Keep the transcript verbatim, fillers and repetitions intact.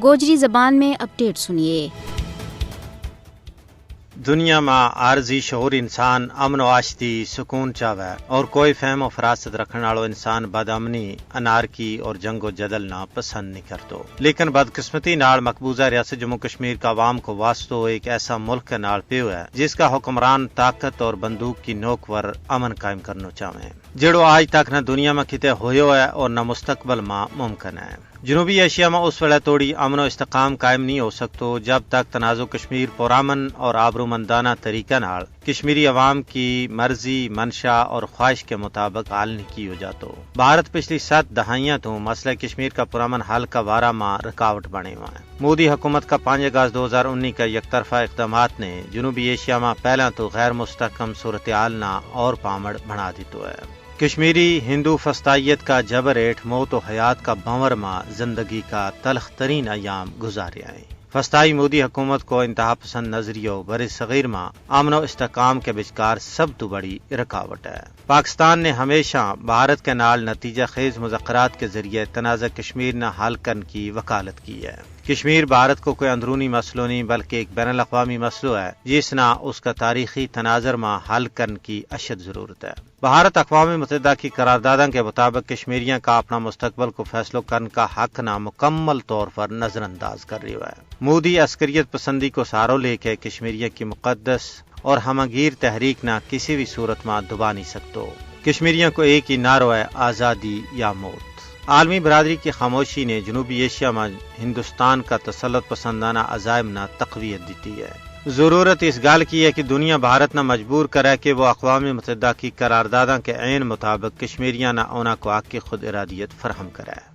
گوجری زبان میں اپڈیٹ سنیے۔ دنیا ما عارضی شعور انسان امن و آشتی سکون چاہوے، اور کوئی فہم و فراست رکھن آڑو انسان بدامنی، انارکی اور جنگ و جدل نا پسند نہیں کرتو۔ لیکن بدقسمتی نال مقبوضہ ریاست جموں کشمیر کا عوام کو واسطو ایک ایسا ملک کے نال پیو ہے، جس کا حکمران طاقت اور بندوق کی نوک ور امن قائم کرنو چاہویں، جیڑو آج تک نہ دنیا ما کتے ہویو ہے اور نہ مستقبل ما ممکن ہے۔ جنوبی ایشیا ما اس ویلے توڑی امن و استحکام قائم نہیں ہو سکتو، جب تک تنازع کشمیر پرامن اور آبرومندانہ طریقہ نال کشمیری عوام کی مرضی، منشا اور خواہش کے مطابق حل نہیں کیو جاتو۔ بھارت پچھلی ست دہائیاں تو مسئلہ کشمیر کا پرامن حل کا وارا ما رکاوٹ بنے ہوا ہے۔ مودی حکومت کا پانچ اگست دو ہزار انی کا یک طرفہ اقدامات نے جنوبی ایشیا ما پہلاں تو غیر مستحکم صورتحال نا اور پامڑ بنا دیتو ہے۔ کشمیری ہندو فستائیت کا جبر ہیٹھ موت و حیات کا بھنور ما زندگی کا تلخ ترین ایام گزارے ہیں۔ فستائی مودی حکومت کو انتہا پسند نظریو برصغیر ما امن و استحکام کے بچکار سب تو بڑی رکاوٹ ہے۔ پاکستان نے ہمیشہ بھارت کے نال نتیجہ خیز مذاکرات کے ذریعے تنازع کشمیر نا حل کرن کی وکالت کی ہے۔ کشمیر بھارت کو کوئی اندرونی مسئلو نہیں، بلکہ ایک بین الاقوامی مسئلو ہے، جس نا اس کا تاریخی تناظر ما حل کرن کی اشد ضرورت ہے۔ بھارت اقوام متحدہ کی قرارداداں کے مطابق کشمیریاں کا اپنا مستقبل کو فیصلو کرن کا حق نا مکمل طور پر نظرانداز کر رہیو ہے۔ مودی عسکریت پسندی کو سہارو لے کے کشمیریاں کی مقدس اور ہمہ گیر تحریک نا کسی بھی صورت ما دبا نہیں سکتو۔ کشمیریاں کو ایک ہی نعرو ہے، آزادی یا موت۔ عالمی برادری کی خاموشی نے جنوبی ایشیا ما ہندوستان کا تسلط پسندانہ عزائم نا تقویت دیتی ہے۔ ضرورت اس گل کی ہے کہ دنیا بھارت نا مجبور کرے کہ وہ اقوام متحدہ کی قرارداداں کے عین مطابق کشمیریاں نا اونا کو حق کی خود ارادیت فراہم کرے۔